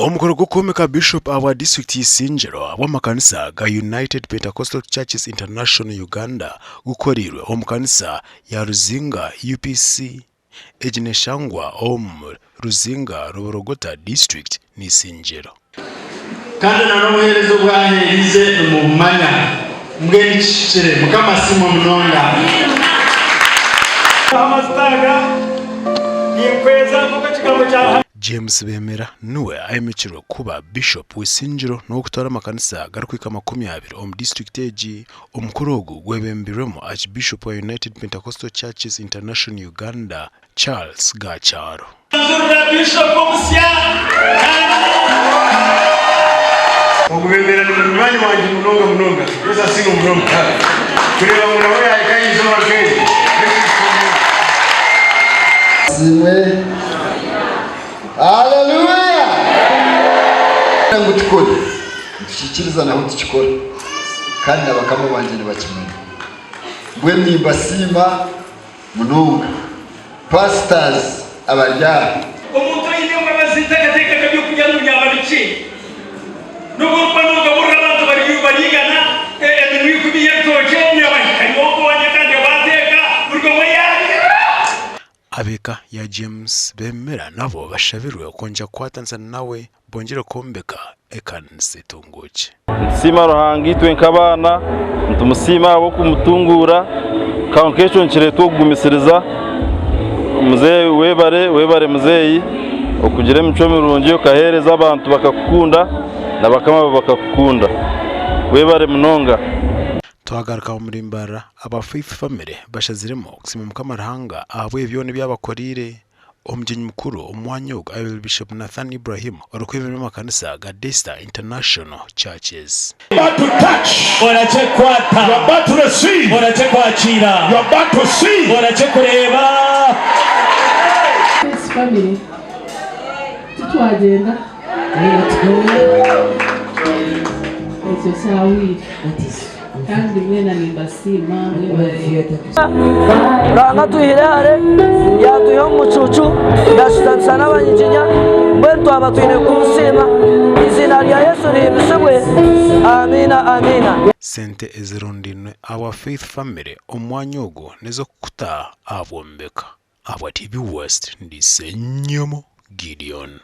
Omukoro gw'okwomeka Bishop ahabwa disiturikiti y'Isingiro ahabw'amakanisa ga United Pentecostal Churches International Uganda gukoreirwe omu kanisa ya Ruzinga UPC. Egi neshangwa omu Ruzinga, Ruborogota disiturikiti n'Isingiro. Kandi na n'obuheereza obu aheerize nimubumanya. Mbwenu kihikire. Mukama asiimwe munonga. Amajuta aga ninkweza nk'oku ekigambo kya Ruhanga. James Bemera niwe ayemekirwe kuba Bishop w'Isingiro n'ow'okutwara amakanisa garikuhika 20 omu disiturikiti egi. Omukoro ogu gwebembirwemu Archbishop wa United Pentecostal Churches International Uganda, Charles Gacharo. Nzurira Bishop omusya kandi. Ogu Bemera ni munywani wangye munonga munonga. Yesu asiimwe munonga. Kureeba ngu nawe yahika aha izooba nk'eri n'ekintu ky'omuhendo. Asiimwe. Haleluya! Ngu tukore, nitukiikiriza naho tukikora, kandi na bakama bangye nibakimanya. Mbwenu nimbasiima munonga pastors abari aha. Omuntu oine embabazi takateekaga by'okurya ngu byaba bikye. N'obu orikuba noogaburira abantu bari igana, eminwa ikumi y'ebitookye neebahika. Iwe okoonye kandi waateeka buri omwe yaarya. Ab'eka ya James Bemera nabo bashabirwe kwongyera kukwatanisa nawe bongyere kwombeka ekanisa etunguukye. Nitusiima Ruhanga itwe nk'abaana, nitumusiima ahabw'okumutunguura, kwonka ekyo nikireetwa okugumisiriza. Muzeeyi webare, webare muzeeyi okugira emicwe mirungi okaheereza abantu bakakukunda na bakama baawe bakakukunda. Webare munonga. Twagaruka omuri Mbarara, aba Faith Family bashaziremu kusiima Mukama Ruhanga ahabw'ebi byona ebi abakoreire. Omugyenyi mukuru omu mwanya ogu abaire Bishop Nathan Ibrahim orikwebembera amakanisa ga Daystar International Churches. Orakye kukwata. Orakye kwakiira. Orakye kureeba. Faith Family titwagyenda. Ekyo kyahweire kandi mwena nimbasiima mwebare. Ruhanga atwihire hare, yaatwiha omu mucuucu, yaashutamisa n'abanyiginya, mbwenu twaba twine kumusiima. Eiziina rya Yesu rihimbisibwe. Amiina, amiina. Sente ezirundainwe ahabwa Faith Family omu mwanya ogu n'ez'okuta aha bwombeka. Ahabwa TV West, ndi Ssenyomo Gideon.